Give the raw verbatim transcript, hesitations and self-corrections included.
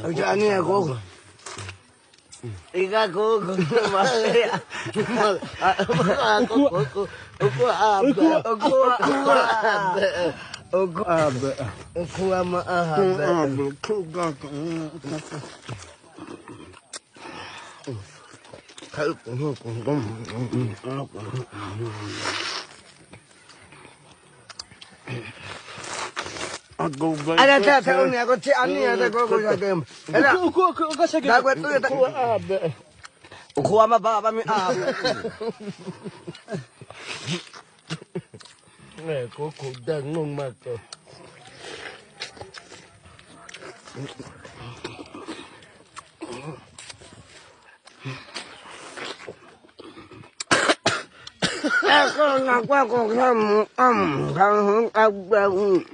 Iga koko. Iga koko. Ukua abe. Ukua abe. Ukua abe. Ukua ma abe. Ada ta ta uni ako ti ani ada ko ko ya game. Ada. Uku uku uku sa game. Dago tu ya ta. Uku ama baba mi a. Eh, koko dangong mako. Ako na kwa ko kam am kam hung abang.